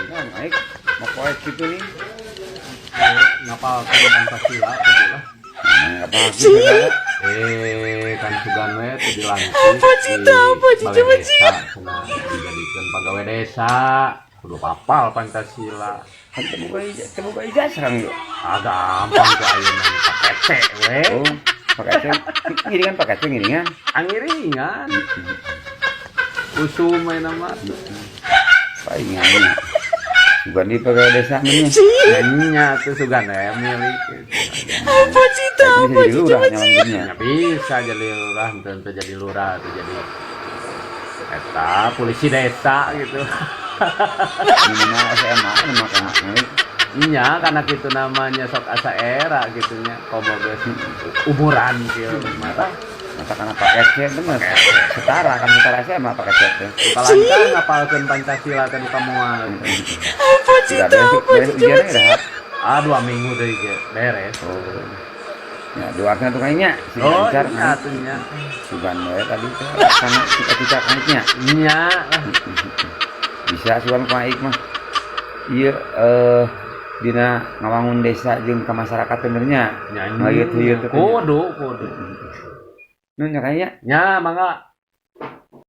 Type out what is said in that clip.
Nah, naik mau poek gitu nih. Ngapal Pancasila tuh lah. Nah, apa gitu. Eh, kan sugan we teh dilantik Apa sih di itu? Apa sih? balai Coba desa, cenah dijadikeun pegawai desa. Kudu hafal Pancasila. Kan teu boga ijazah kan yuk. Ah, gampang ku ayeuna pakai C we. Oh, pakai C. Ngiringan pakai C ngiringan. Angiringan. Usum we nama. Palingan. Bukan di pegawai desa mah. Nya tuh sugan we milik gitu. Apa sih itu? Itu Apa bisa jadi sih? lurah Coba sih. nyalonkeunnya. Ya bisa jadi lurah, henteu jadi lurah atau jadi eta polisi desa gitu. Minimal SMA mah kan. Nya karena gitu namanya sok asa era gitu nya, komo geus umuran kieu mah. Masa karena pakai C bener. Setara kan, setara SMA pakai C teh. Lancar ngapalkeun Pancasila teh duka moal. Apa sih Tidak itu? beres Apa beres sih? Coba ujiannya sih. dah. Ah, 2 minggu deui ge beres. Oh. Ya, doakeun tuh kayaknya si Oh, lancar. Iya atuh nya. Sugan we tadi teh sama cita-cita kayaknya. Nya lah. Bisa sugan ku aing mah. Iya, dina ngawangun desa jeung ka masyarakat benernya. Nya. Ngayeuh-yeut teh. Kudu kudu. Nu nya kayaknya. Nya mangga.